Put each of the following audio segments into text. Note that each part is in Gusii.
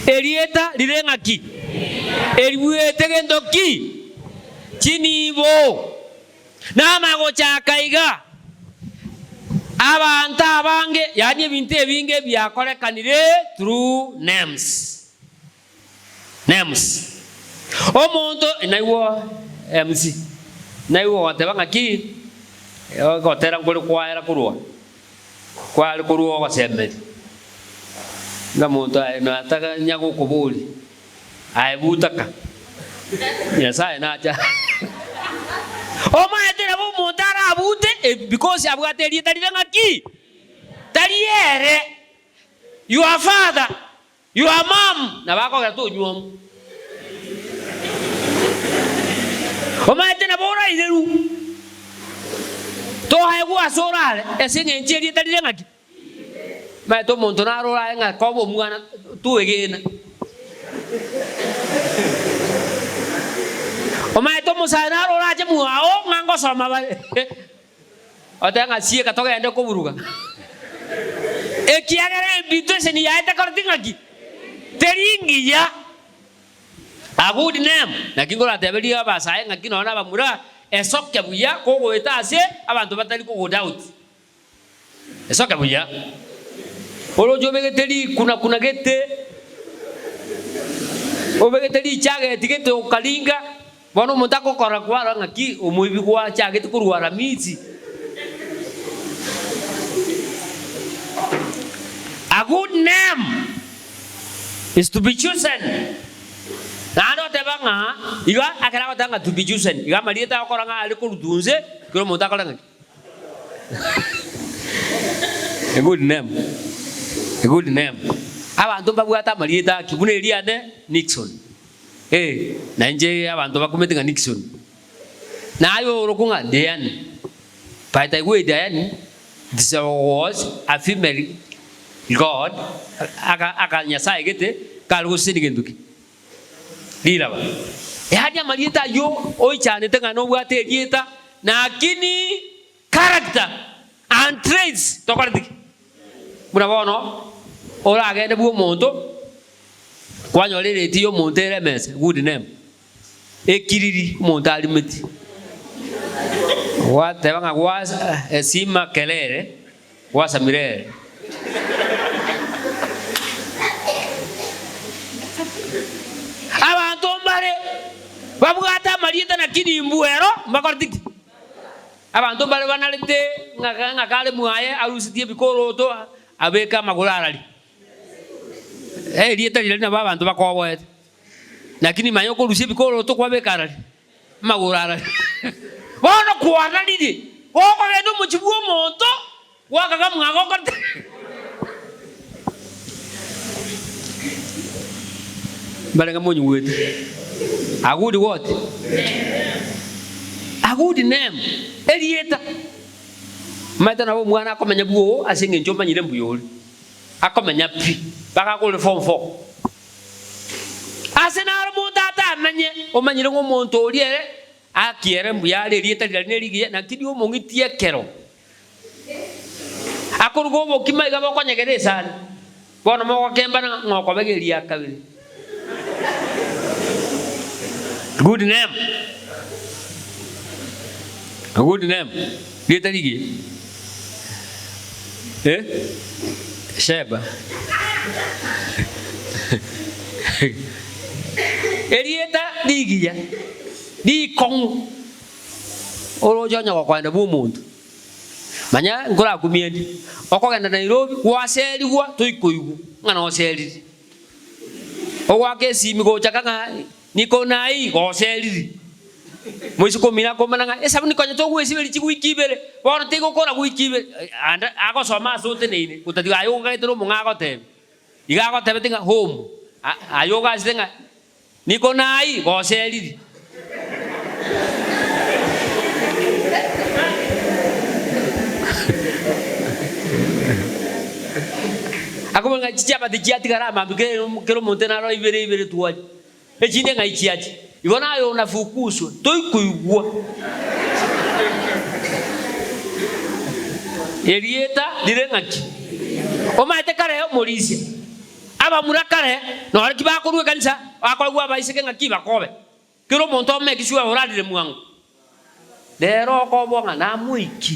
Erieta rire ng'aki? Eribuete gento ki? Chinibo. Namanya gochaka iga, abanto abange, yaani ebinto ebinge biakorekanire through names. Names. Omonto, naigwa MC, naigwa ogoteba ng'aki, ogotera nkore kwaera korwa, kware korwa ogosemeria. Ng'a monto aye nataganya gokoboria. Aye butaka, Nyasae nacha. Omanyete nabo omonto arabute eh, because abwate erieta rire ng'aki? Tari ere. Your father, your mom nabo akogera tonyuomwa. Omanyete nabo oraireru tohaegwa ase orare ase eng'encho erieta rire ng'aki? Omanyete omonto naro orae ng'a koba omwana toegena. Omanyete omosae naro orache mwao ng'a ngosoma bare otebe ng'a sieka togende koburuga. Ekiagera ebinto eseni yaye tekoreti ng'aki? Teri ngiya. A good name, naki nkorateberie abasae ng'aki nonya na abamura, esoke buya kogoeta ase abanto batari kogodoubt. Esoke buya, oroche obegete rikuna-kuna gete, obegete richageti gete okaringa, bono omonto agokora kwarora ng'aki omoibi gwachagete korwa Aramisi. A good name is to be chosen. Naende oteba ng'a iga ekero agoteba ng'a to be chosen, iga amarieta agokora ng'a are korutwa inse, kera omonto akore ng'aki? A good name, a good name. Abanto mbabwate amarieta aki buna eriane Nixon, eh, na inche abanto bakumete ng'a Nixon. Naye orokwa ng'a Diane, but I go Diane, it was a female god, aka aka nyasaye gete kare gosesenia gento ki? Riraba. Yaani amarieta ayio oichanete ng'a nobwate erieta, lakini character and traits tokoreti ki? Buna bono oragende bwa omonto, kwanyora ereti ya omonto ere emesa, good name, ekiriri omonto arimeti, gwateba ng'a gwa esima kelele. Gwasamire ere. Abanto mbare babwate amarieta lakini mbuero mbakoreti ki? Abanto mbare banarete ng'a ng'a kare mwaye arusetie ebikoroto abeke amagoro arari. Erieta riria nabo abanto bakoboete. Lakini manya okorusia ebikoroto kwabeka arari. Amagoro arari. Bono kwararirie, gokogenda omochie bw'omonto, gwakaga mwagokorete. Mbarenge monyigwete. A good what? A good name. Erieta. Omanyete nabo omwana akomenya bwoo ase eng'encho omanyire mbuya ore. Akomenya pi, mpaka akore form four. Ase naro omonto atamenye, omanyire ng'a omonto oria ere akiere mbuya are erieta riria nerigiya, naki ri'omong'iti ekero akoruga obokima iga bokonyegera esani, bono mogokembana ng'a okobega eria kabere. Good name. A good name. Rieta rigiya. Eh? Sheba. Erieta rigiya, rikong'u, oroche onye gokoenda bw'omonto. Manya nkorakumie ndi, okogenda Nairobi gwaserigwa toikoigwa ng'a noseriri. Ogoaka esimi gocha ka ng'a niko nai goseriri. Moiseke omino akomana ng'a esabuni konya togwesiberia chigwiki ibere, bono tigokora gwiki ibere, ande agosoma ase oteneine, gotatiga aye ogokagete nomong'ao agotebia. Iga agotebete ng'a home, aye ogasete ng'a niko nai goseriri. Akomanya ng'a chichabati chiatigara amambia kera omonto naro ibere ibere twaria. Echinde ng'ai chiache? Igo naye onafukuswe, toikoigwa. Erieta rire ng'aki? Omanyete kare omorisia. Abamura kare nore ki bakorua ekanisa bakoegwa abaiseke ng'a ki bakobe. Kera omonto ome sure orarire mwango. Rero okoboa ng'a namoiki.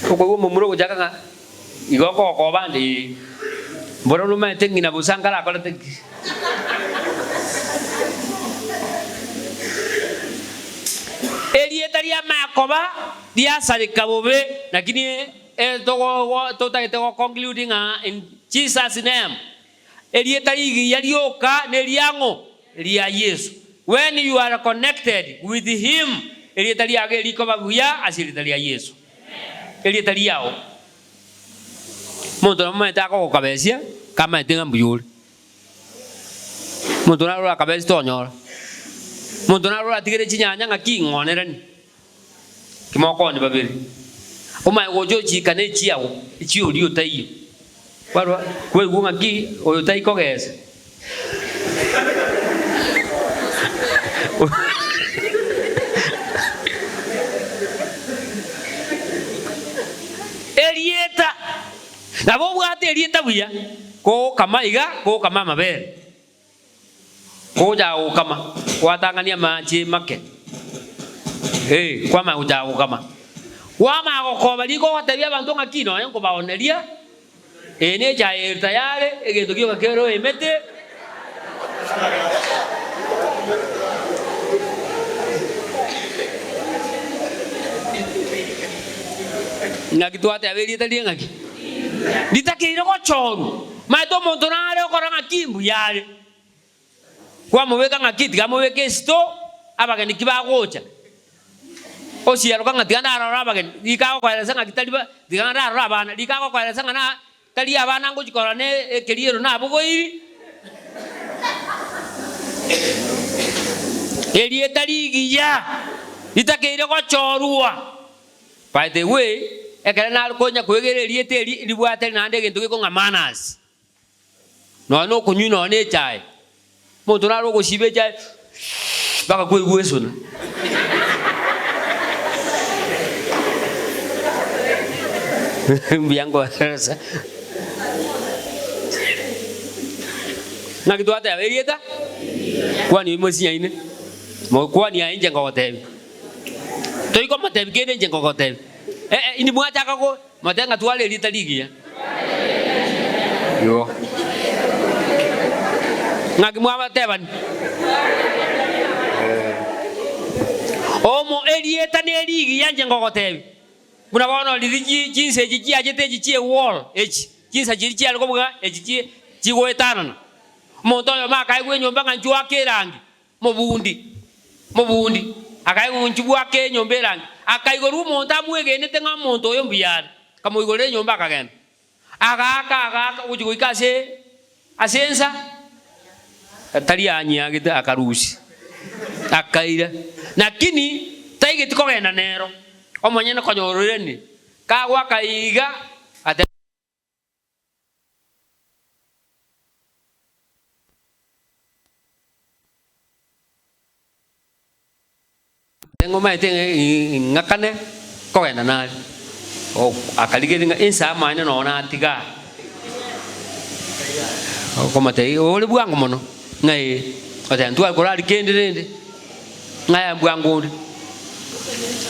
Okoigwa omomura ogochaka ng'a igo okogokoba ande ee. Mboro nomaete ng'ina bosa nkarakorete ki. Erieta ri'amakoba riasareka bobe, lakini totagete go conclude ng'a in Jesus name. Erieta rigiya rioka neriang'o? Ria Yeso. When you are connected with him, erieta riago erikoba buya ase erieta ria Yeso. Erieta riao. Omonto namomaete akogokabesia, kamaete ng'a mbuya ore. Omonto naro orakabesie tonyora. Omonto naro oratigere chinyanya ng'aki ng'onerani. Timokoonia babere, omanye gocha ochika ne chiao echioria otaiyo. Kwarora kwaigwa ng'aki oyo tai kogesa. Erieta, nabo obwate erieta buya, kogokama iga, kogokama amabere. Kogochaka gokama, gwatang'ania amache make, ee, kwamanya gochaka gokama. Kwamanya gokoba riko ogotebia abanto ng'aki nonya nkobaoneria, eye ne echae ere tayari, egento gioka kere oemete. Ng'aki twateba erieta riria ng'aki? Ritakeire gochorwa. Maete omonto nare okora ng'aki mbuya are, kwamobeka ng'aki tiga amobeke esito abageni ki bagocha, osiaroka ng'a tiga ndarora abageni, rika agokoeresa ng'aki tari ba tiga ndarora abana, rika agokoeresa ng'a na tari abana ngochi korora ne ekeriero nabogoiri. Erieta rigiya ritakeire gochorwa. By the way, ekero nare konya koegera erieta eri ribwate naende egento gekong'a manners. Nonya na okonywa nonya na echae, omonto nare ogosiba echae mpaka kwaigwa esona. Mbuya nkoeresa. Naki twateba erieta? Kwani oimosie sinyaine? Mokwani aye inche nkogotebia. Toikomotebia kende inche nkogotebia. Eh, inwe mwachaka ko motebe ng'a tware erieta rigiya. Igo. Ng'aki mwabatebani? Omo erieta nerigiya inche nkogotebia. Buna bono riria chi chinsa echi chiachete echi chie wall echi, chinsa chiria chiare kobuga echi chi chigoetanana. Omonto oyomo akaegwa enyomba ng'a inchuo ake erangi. Mobundi, mobundi, akaigwa inchuo bwake enyomba erangi, akaigorwa omonto amwegenete ng'a omonto oyo mbuya are, akamoigorera enyomba akagenda. Agaaka, agaaka, gochia goika ase ase ensa, tari anyiagete akarusia, akaira. Lakini taigeti kogenda nero, omonyene konya ororenire, kagoaka iga, ate. Ng'omaete ng'akane kogenda nare, akarigereria ng'a ense amaene noo natiga aa. Okomotebia ore bwango mono, ng'a ee, oteba ntware korari kende rende, ng'a yaya mbwango onde,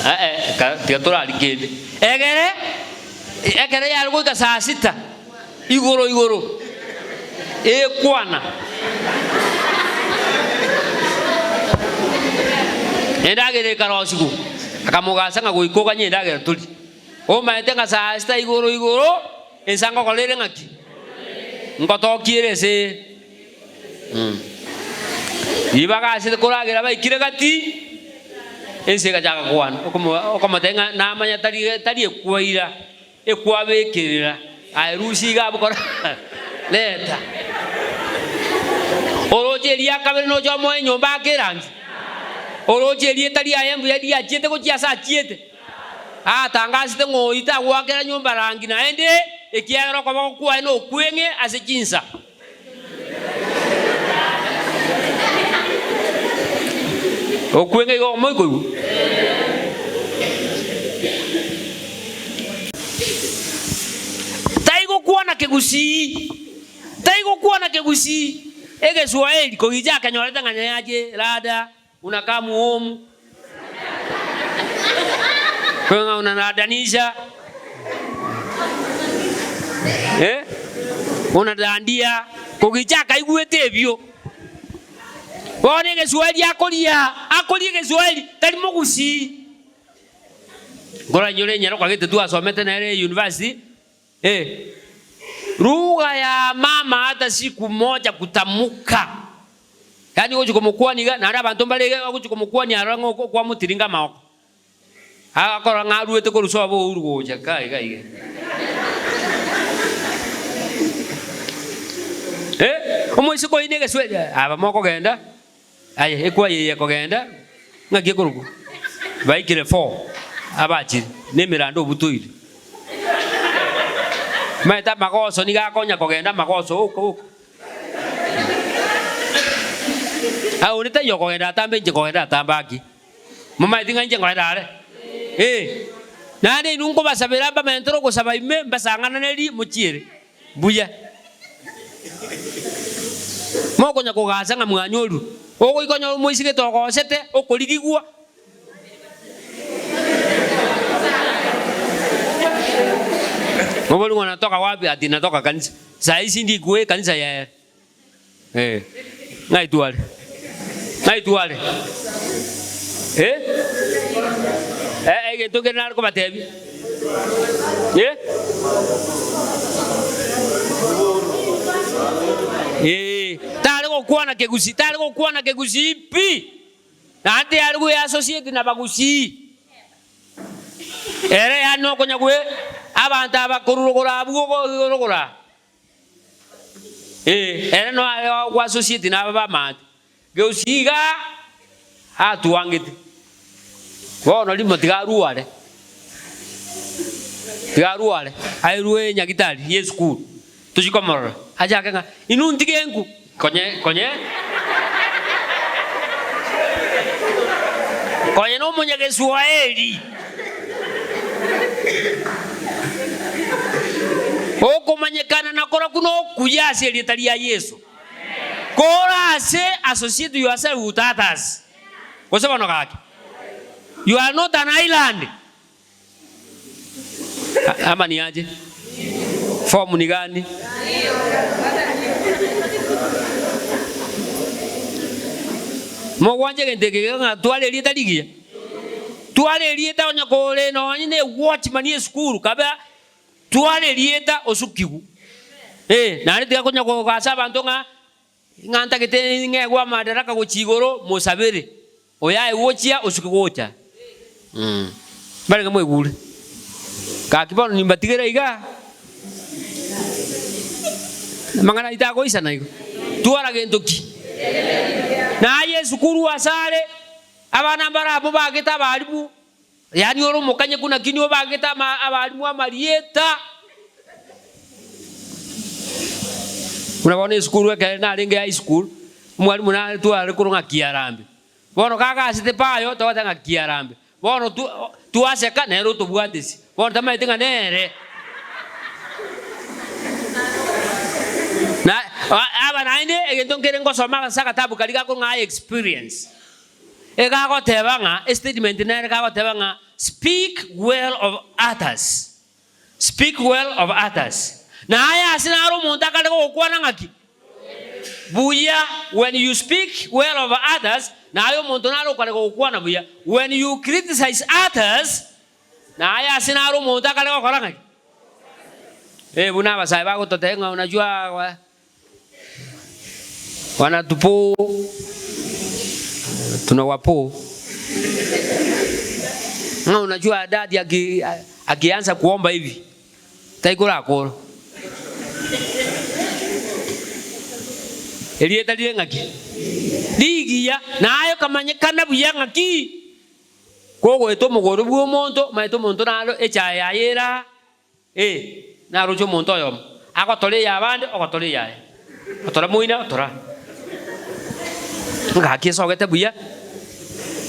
ee tiga torari kende. Egere, ekero yare goika saa sita. Igoro igoro ekwana. Endagera ekarosigwa, akamogasa ng'a goika oganye endagera torie. Omaete ng'a saa sita igoro igoro ensa ngokora ere ng'aki? Ngotokia ere ase Ribaga ase koragera baikire gati, ense egachaka kwana, okomotebia ng'a namanya tari tari ekwaira. Ekwabekerera, aye rusia iga abwo kora leta. Oroche eria kabere noche omoe enyomba ake erangi. Oroche erieta riaye mbuya riachiete gochia ase achiete. Atangasete ng'a oyio tagoakera nyomba rangi naende, ekiagera okoboko kwaye nokweng'e ase chinsa. Okweng'a igo moikoigwa? Tai. gokwana kegusii, tai gokwana kegusii, egeswahili kogicha akenyorete ng'a nyayache rada unakaa muomu, ng'a unaradanisha eh, unadandia, kogicha akaigwete ebio. Bono egeswahili akoria, akoria egeswahili, tari mogusii. Nkoranyore enyaroka gete twasomete nere university, eh, lugha ya mama hata siku moja kutamuka. Yaani ogochia komokwania iga, naende abanto mbare iga ogochia komokwania aroro ng'a oko kwamotiringa amaoko. Agakorora ng'a aruete korwa sobo Uhuru gocha iga iga iga. Eh, omoiseke oyio na egeswahili, aba mokogenda. Aye ekwaya eye ekogenda, ng'aki ekorokwa? Baikire foo, abachire, na emerando obutoire. Omanyete amagoso nigo akonya kogenda amagoso oka oka. Aye onde taiyo okogenda atambe inche nkogenda atambe aki. Momanyeti ng'a inche nkogenda are? Eh, naende inwe nkobasabera mbamentere ogosaba ime, mbasang'ananerie mochiere. Buya. Mokonya kogasa ng'a mwanyorwe, ogoika onyore omoisigete ogosete, okorigigwa. Oborie ng'a natoka wapi? Ati natoka kanisa. Saa hizi ndikwe ekanisa yaye. Eh, ng'ai tware? Ng'ai tware? Eh? Eh, egento nkere nare kobatebia. Eh? Eh, tare gokwana kegusii, tare gokwana kegusii pi. Naende tiyare gweassociate na bagusii. Ere yaani nokonya gwe abanto aba korwa rogoro abwo rogoro aa. Ee, ere noare ogwasosieti naba b'amaate. Geusi iga atwangete. Bono rimo tiga arware, tiga arware, airwe nyagitari y'esukuru, tochie komorora, achake ng'a inwe ntige nku, konye konye konye na omonyageswaeri. Okomanyekana na korokwo nokuya ase erieta ria Yeso, kore ase associate yourself with others, gose bono gaki, you are not an island. Ama niaje? Form ni gani? Mogwancha egento eke ng'a tware erieta rigiya? Twara erieta onye kore nonye ne watchman esukuru kabe twara erieta osukigwe. Eh, naende tiga konya kogasa abanto ng'a ng'a ntagete ng'egwe amadaraka gochia igoro mosabere, oyo aye gochia osuke gocha. Mh, mbarenge mwaigure? Gaki bono nimbatigere igaa, amang'ana ayio tagoisana igo. Twara gento ki? Naye esukuru asare. Abana mbarabwo bagete abalimu, yaani ore omokanyeku naki nigo bagete abalimu amarieta. Buna bono esukuru ekero narenge high school, omwalimu nare tware korwa ng'a Kiarambe. Bono kagasete payo togoteba ng'a Kiarambe. Bono twaseka nere otobwatesi. Bono tamaeti ng'a nere. Na aba naende egento nkere ngosoma ase agatabu karia gakorwa ng'a experience. Egagoteba ng'a estatement nere gagoteba ng'a speak well of others, speak well of others. Na aye ase naro omonto akare gogokwana ng'aki? Buya. When you speak well of others, na aye omonto naro okare gogokwana buya. When you criticize others, na aye ase naro omonto akare gokora ng'aki? Eh, buna abasae bagototebia ng'a unajua Wanatupoo, tunawapoo. Ng'a unajua daddy aki akianza kuomba hivi taikorakora. Erieta rire ng'aki? Rigiya, naye okamanyekana buya ng'aki? Kogoeta omogoro bwa omonto, omanyete omonto naro echae yaye ere aa. Ee, naroche omonto oyomo agotora ey'abande, ogotora eyaye, otora moina, otora. Ngaki esogete buya,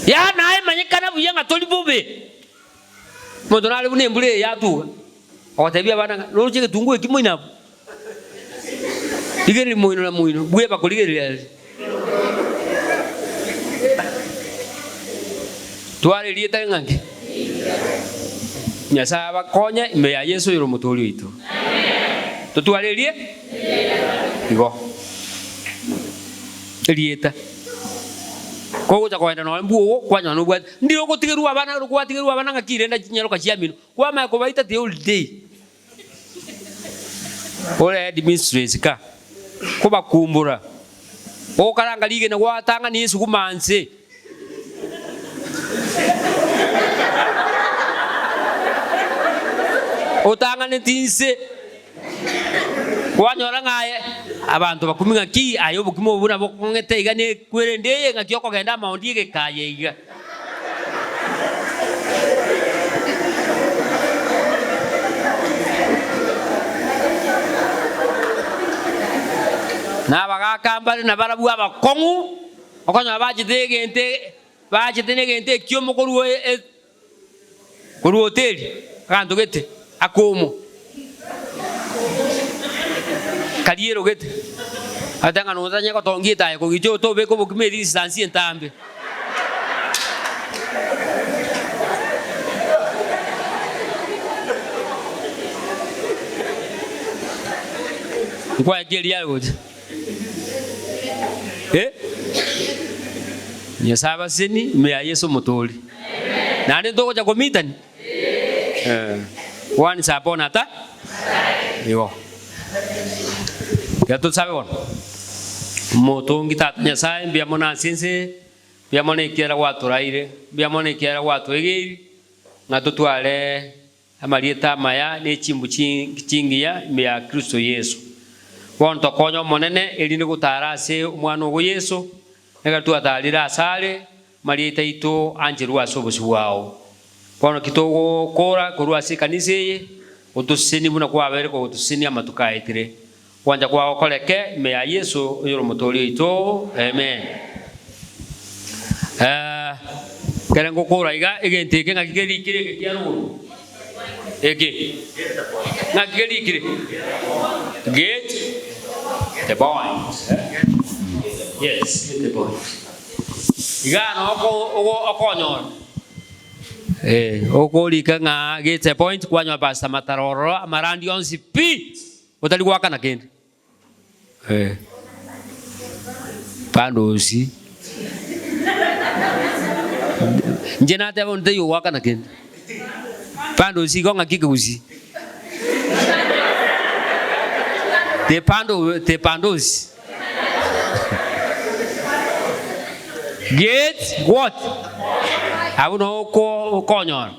ya naye manyekana buya ng'a tori bobe. Omonto nare buna embura eye yatuga. Ogotebia abana ng'a noroche egetunguo eki moino abwo, rigereria moino na moino, bweba korigereria ere. Twara erieta ng'a nki? Nyasae abakonye ime ya Yeso oyore Omotoori oito. Totware erie? Igo. Erieta. Kogocha kogenda nonya mbwogo, kwanyora nobwate, ndire ogotigerwa abana, gwatigerwa abana ng'aki rende chinyaroka chiamino, Kwamanya kobaita the whole day ore headmistress ka kobakumbura ogokaranga rigena gwatang'ania esuguma nse. Otang'aneti nse kwanyora ng'a aye abanto bakumi ng'aki aye obokima obo buna bokong'ete iga nekwerende eye ng'aki okogenda amaondi egekaye iga. Na abagaaka mbare nabarabwo abakong'u, okonyora bachete egento bachete negento ekiomo korwa korwa hoteli, aganto gete akomo, kariero gete, agateba ng'a notanye gotongia etaya kogicha otobeke obokima erisansi entambe. Nkwaye ki eria aye gocha? Eh? Nyasae abaseni ime ya Yeso omotoori. Naende ntogocha komitani? Eh. Once upon a time. Igo. Tiga tosabe bono. Omotongi Tata Nyasae, mbuya mono ase ense eye, mbuya mono ekiagera gwatoraire, mbuya mono ekiagera gwatwegeiri, ng'a totware Amarieta amaya ne chimbu chingiya ime ya Kristo Yeso. Bono tokonye Omonene, erinde gotara ase Omwana ogo Yeso, ekero twatarire asare, amarieta aito ancherwe ase obosio bwao. Bono ki togokora korwa ase ekanisa eye, otosesenie buna kwabeire kogotosesenia amatuko aetire. Gwancha kwao koreke ime ya Yeso, oyore Omotooria oito. Amen. Ekere ngokora iga, egento eke ng'aki kerikire eke kia rogoro? Eke ng'aki kerikire? Get the point. Yes, get the point. Iga noko okonyora okorika ng'a get the point kwanyora Pastor Matara ororo amarandi onsi pi. Otari goakana kende. Eh. Pandosi. Inche nateba onde taiyo ogoakana kende. Pandosi igo ng'aki ekegusii. The pando, the pandosi. Get what? Abwo noo okonyora.